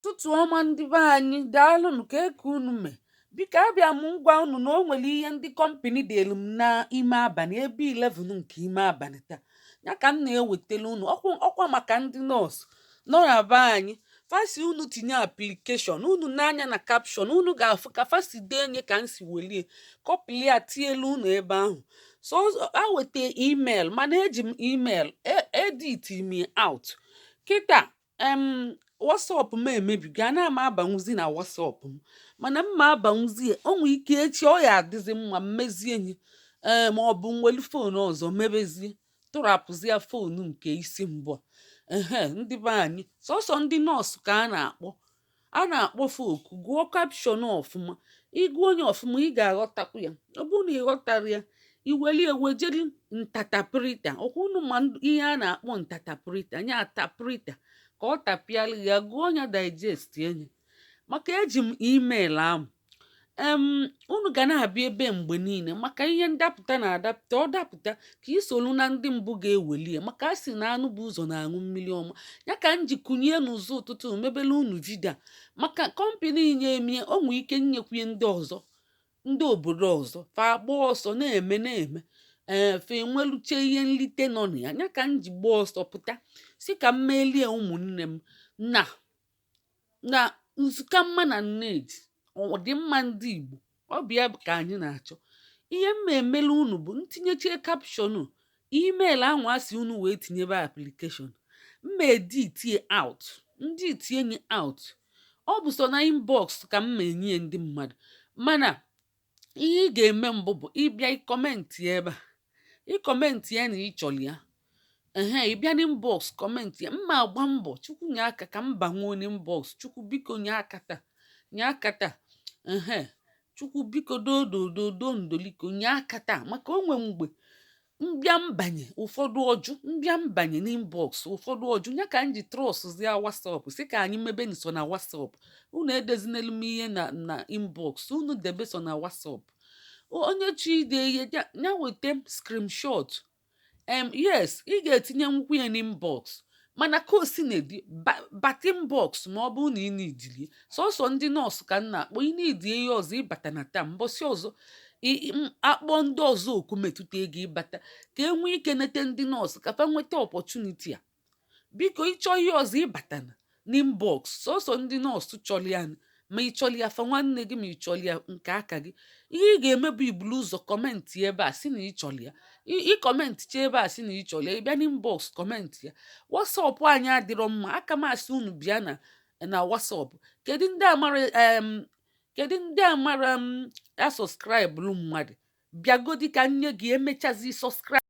Ụtụtụ ọma, ndị be anyị. Daalụnụ. Ka eke unu mee. Biko, abịa m ngwa unu na o nwere ihe ndị company delu m n'ime abalị, ebe 11 nke ime abalị taa ya ka m na-ewetara unu ọkwa maka ndị nọọsụ nọ na be anyị. Fasi unu tinye application unu n'anya na caption. Unu ga-afụ ka fasi dee nye ka m si welie copy ya tielu unu ebe ahụ. So a weta email, mana eji m email edit me out kịta. WhatsApp m emebigo, ana m abanwuzi na WhatsApp m, mana m ma abanwuzi ya. O nwee ike echi ọ ya adịzi mma, mmezie nye ee, ma ọ bụ nwelu phone ọzọ mebezie, tụrapụzie phone nke isi mbụ a. Ehe, ndị be anyị, sọsọ ndị nọọsụ ka a na-akpọ, a na-akpọfe oku. Gụọ caption ọfụma. Ịgụ onye ọfụma, ị ga-aghọtakwu ya. Ọ bụrụ na ị ghọtara ya, iweli ewejeri ntataprita ọkwa. Unu ma ihe a na-akpọ ntataprita nya taprita, ka ọ tapịalụ ya, gụọ ya, digest enye. Maka eji m email ahụ unu ga na-abịa ebe mgbe niile maka ihe ndapụta na-adapụta. Ọ dapụta ka isolu na ndị mbụ ga-eweli ya, maka a sị na anụ bụ ụzọ na-aṅụ mmiri ọma. Ya ka m ji kụnye n'ụzọ ụtụtụ mebele unu video a maka company nye emie. O nwee ike nyekwuye ndị ọzọ, ndị obodo ọzọ fa agba ọsọ na-eme na-eme ee, fa enweluche ihe nlite nọ na ya. Ya ka m ji gbaa ọsọ pụta si ka m melie ụmụnne m na nzukọ mma na nneji ọdịmma ndị Igbo. Ọ bụ ya ka anyị na-achọ. Ihe m ma emelu unu bụ ntinyechie caption email ahụ asị unu wee tinyebe application. Mma editie out, ndị tinye out, ọ bụ so na inbox ka m ma enye ndị mmadụ. Mana ihe ị ga-eme mbụ bụ ịbịa ị comment ebe a, ị comment ya na ịchọrọ ya. Ehe, ị bịa n'inbox, comment ya. Mma agba mbọ, Chukwu nye aka ka m banwuo n'inbox. Chukwu biko nye aka taa, nye aka taa. Ehe, Chukwu biko, dodododo ndoliko, nye aka taa, maka o nwe mgbe mbịa mbanye ụfọdụ ọjụ, mbịa mbanye n'inbox ụfọdụ ọjụ. Ya ka m ji trustzie WhatsApp, si ka anyị mebe nso na WhatsApp. Unu edezinelu m ihe na inbox, unu debe so na WhatsApp. Onye chi ide ihe ya weta screenshot. Yes, ị ga-etinye nwukwu ya n'inbox, mana ka o si na-edi bata inbox. Ma ọ bụrụ na ị nidilie, sọsọ ndị nọọsụ ka m na-akpọ. Ị nidie ihe ọzọ, ịbata na taa mbọsị ọzọ akpọ ndị ọzọ oku metụta ego, ịbata ka e nwee ike nete ndị nọọsụ ka fa nweta opportunity a. Biko, ịchọ ihe ọzọ, ịbata na n'inbox. Sọsọ ndị nọọsụ chọrọ ya, ma ị chọrọ ya fa nwanne gị, ma ị chọrọ ya nke aka gị. Ihe ị ga-eme bụ ibulu ụzọ comment ebe a si na ị chọrọ ya. Ị comment cha ebe a si na ị chọrọ ya, ị bịa n'inbox, comment ya. WhatsApp anyị adịrọ mma. Aka m asị unu bịa na WhatsApp. Kedu ndị amara kedu ndị amara m a subscribe mmadụ? Bịagodi ka nye gị emechazi subscribe.